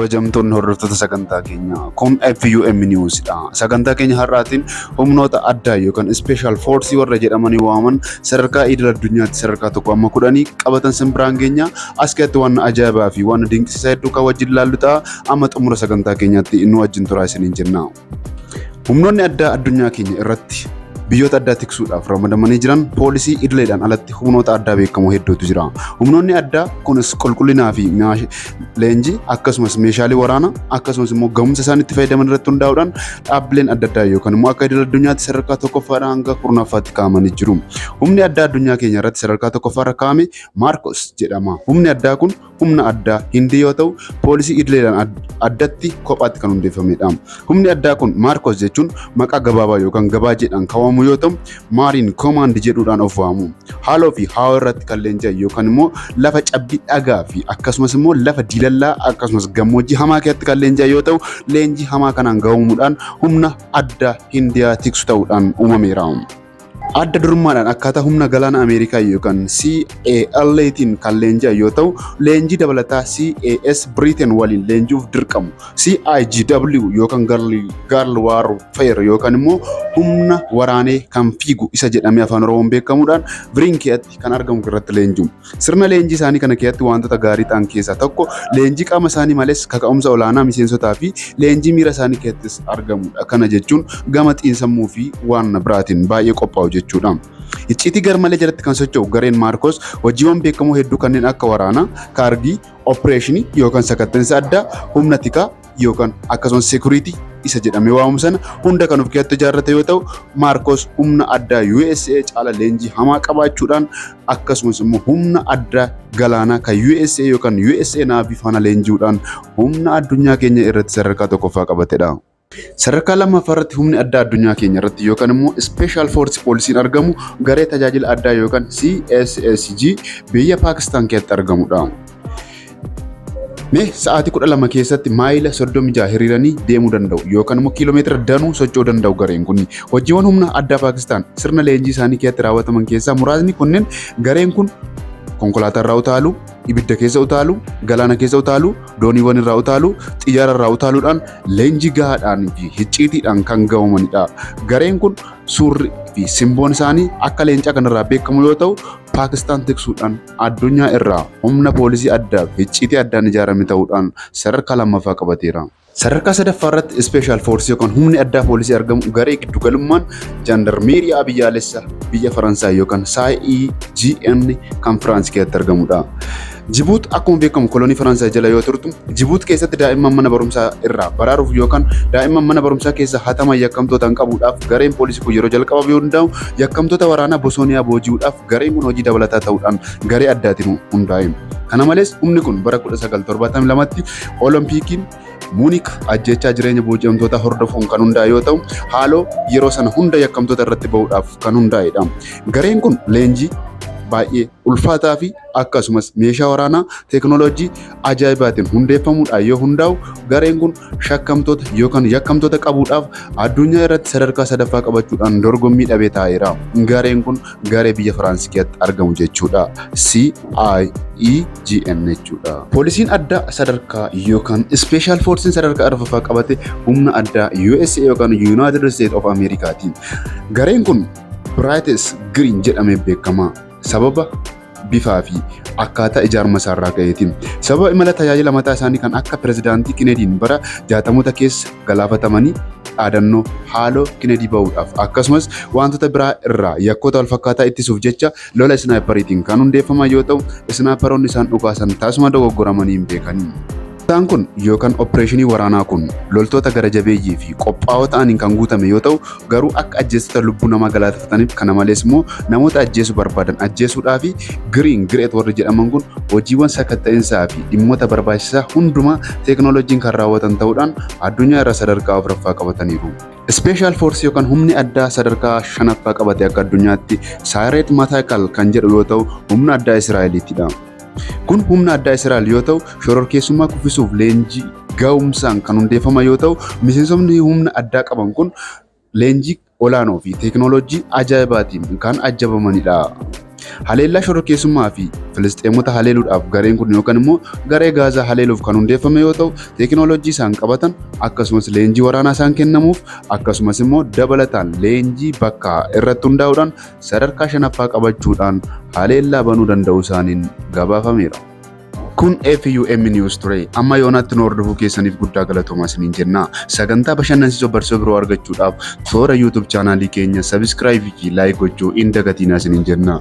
Kabajamtoonni hordoftoota sagantaa keenyaa, kun FUM News dha. Sagantaa keenya har'aatiin humnoota addaa yookaan Special Force warra jedhamanii waaman sadarkaa idil addunyaatti sadarkaa 1 amma 10 qabatan sin biraan geenya. As keessatti waan ajaa'ibaa fi waan dinqisiisaa hedduu kan wajjin ilaallu ta'a. Amma xumura sagantaa keenyaatti nu wajjin turaa isiniin jenna. Humnoonni addaa addunyaa keenya irratti biyyoota addaa tiksuudhaaf ramadamanii jiran poolisii idileedhaan alatti humnoota addaa beekamoo hedduutu jira. Humnoonni addaa kunis qulqullinaa fi leenjii akkasumas meeshaalee waraanaa akkasumas immoo gahumsa isaan itti fayyadaman irratti hundaa'uudhaan dhaabbileen adda addaa yookaan immoo akka idil addunyaatti sadarkaa tokkoffaadhaa hanga kurnaffaatti kaa'amanii jiru. Humni addaa addunyaa keenya irratti sadarkaa tokkoffaarra kaa'ame Maarkos jedhama. Humni addaa kun humna addaa Hindii yoo ta'u, poolisii idileedhaan addatti kophaatti kan hundeeffamedha. Humni addaa kun Maarkos jechuun maqaa gabaabaa yookaan gabaajeedhaan kan waamamu yoo ta'u, Maariin Koomaand jedhuudhaan of waamu. Haaloo fi haawaa irratti kan leenji'an yookaan immoo lafa cabbii dhagaa fi akkasumas immoo lafa diilallaa akkasumas gammoojjii hamaa keessatti kan leenji'an yoo ta'u, leenjii hamaa kanaan gahuumuudhaan humna addaa Hindiyaa tiksu ta'uudhaan uumameera. Adda durummaadhaan akkaataa humna galaana Ameerikaa yookaan CALAtiin kan leenji'an yoo ta'u, leenjii dabalataa CAS Britain waliin leenji'uuf dirqamu. CIGW yookaan Girl Warfare yookaan immoo humna waraanee kan fiigu isa jedhamee afaan Oromoon beekamuudhaan Viriin keessatti kan argamu irratti leenji'u. Sirna leenjii isaanii kana keessatti wantoota gaarii ta'an keessaa tokko leenjii qaama isaanii malees kaka'umsa olaanaa miseensotaa fi leenjii miira isaanii keessattis argamudha. Kana jechuun gama xiinsammuu fi waan biraatiin baay'ee qophaa'u jechuudha. Icciitii garmalee jalatti kan socho'u gareen Maarkos hojiiwwan beekamoo hedduu kanneen akka waraanaa, kaargii, opereeshinii yookaan sakatta'insa addaa, humna tikaa yookaan akkasumas security isa jedhamee waamamu sana hunda kan of keessatti ijaarrate yoo ta'u, Maarkos humna addaa USA caala leenjii hamaa qabaachuudhaan akkasumas immoo humna addaa galaanaa kan USA yookaan USA Navy faana leenji'uudhaan humna addunyaa keenya irratti sadarkaa tokkoffaa qabatedha. Sadarkaa lammaffaa irratti humni addaa addunyaa keenya irratti yookaan immoo Special Force Poolisiin argamu garee tajaajila addaa yookaan CSSG biyya Paakistaan keessatti argamudha. Mee sa'aatii 12 keessatti maayila 36 hiriiranii deemuu danda'u yookaan immoo kiiloomeetira danuu socho'uu danda'u gareen kun. Hojiiwwan humna addaa Paakistaan sirna leenjii isaanii keessatti raawwataman keessaa muraasni kunneen gareen kun konkolaataa irraa utaaluu, ibidda keessa utaaluu, galaana keessa utaaluu, dooniiwwan irraa utaaluu, xiyyaara irraa utaaluudhaan leenjii gahaadhaan fi hicciitiidhaan kan gahamanidha. Gareen kun suurri fi simboon isaanii akka leencaa kanarraa beekamu yoo ta'u, Paakistaan tiksuudhaan addunyaa irraa humna poolisii addaa fi icciitii addaan ijaarame ta'uudhaan sadarkaa lammaffaa qabateera. Sadarkaa sadaffaa irratti Special Force yookaan humni addaa poolisii argamu garee giddugalummaan jaandarmeeriyaa biyyaalessa biyya Faransaay yookaan SAIGN kan Firaans keessatti argamudha. Jibuut akkuma beekamu kolonii Faransaay jala yoo turtu, Jibuut keessatti daa'imman mana barumsaa irraa baraaruuf yookaan daa'imman mana barumsaa keessa hataman yakkamtootaan qabuudhaaf gareen poolisii kun yeroo jalqabaaf yoo hundaa'u, yakkamtoota waraanaa Bosooniyaa booji'uudhaaf gareen kun hojii dabalataa ta'uudhaan garee addaatiin hundaa'e. Kana malees humni kun bara 1972tti Olompiikiin Muunik ajjeechaa jireenya booji'amtootaa hordofuun kan hundaa'e yoo ta'u, haaloo yeroo sana hunda yakkamtoota irratti bahuudhaaf kan hundaa'edha. Gareen kun leenjii baay'ee ulfaataa fi akkasumas meeshaa waraanaa teeknooloojii ajaa'ibaatiin hundeeffamuudhaan yoo hundaa'u, gareen kun shakkamtoota yookaan yakkamtoota qabuudhaaf addunyaa irratti sadarkaa sadaffaa qabachuudhaan dorgommii dhabee taa'eera. Gareen kun garee biyya Firaansi keessatti argamu jechuudha. CIEGN jechuudha. Poolisiin addaa sadarkaa yookaan Special Force'n sadarkaa arfaffaa qabate humna addaa USA yookaan United States of Americaati. Gareen kun Brights Green jedhamee beekama. Sababa bifaa fi akkaataa ijaarma isaarraa ka'eetiin. Sababa imala tajaajila mataa isaanii kan akka pirezidaantii Kinediin bara jaatamoota keessa galaafatamanii dhaadannoo haaloo Kinedii ba'uudhaaf akkasumas wantoota biraa irraa yakkoota walfakkaataa ittisuuf jecha lola isnaayipariitiin kan hundeeffaman yoo ta'u, isnaayiparoonni isaan dhukaasan tasuma dogoggoramanii hin beekani. Isaan kun yookaan opereeshinii waraanaa kun loltoota gara jabeeyyii fi qophaa'oo ta'aniin kan guutame yoo ta'u, garuu akka ajjeestota lubbuu namaa galaafataniif kana malees immoo namoota ajjeesuu barbaadan ajjeesuudhaa fi Green Great warri jedhaman kun hojiiwwan sakatta'insaa fi dhimmoota barbaachisaa hundumaa teeknooloojiin kan raawwatan ta'uudhaan addunyaa irra sadarkaa afuraffaa qabataniiru. Special Force yookaan humni addaa sadarkaa shanaffaa qabate akka addunyaatti Saayireet Mataakal kan jedhu yoo ta'u humna addaa Israa'eliitidha. Kun humna addaa Israa'el yoo ta'u shororkeessummaa kuffisuuf leenjii ga'umsaan kan hundeeffama yoo ta'u miseensonni humna addaa qaban kun leenjii olaanoo fi teeknooloojii ajaa'ibaatiin kan ajjabamanidha. Haleellaa shororkeessummaa fi Filisxeemota haleeluudhaaf gareen kun yookaan immoo garee Gaazaa haleeluuf kan hundeeffame yoo ta'u, teekinooloojii isaan qabatan akkasumas leenjii waraanaa isaan kennamuuf akkasumas immoo dabalataan leenjii bakkaa irratti hundaa'uudhaan sadarkaa shanaffaa qabachuudhaan haleellaa banuu danda'uu isaaniin gabaafameera. Kun FUM News ture. Amma yoonaatti nu hordofuu keessaniif guddaa galatoomaa isiniin jenna. Sagantaa bashannansiisoo barsiisoo biroo argachuudhaaf toora YouTube chaanaalii keenya subscribe fi like gochuu hin dagatinaa isiniin jenna.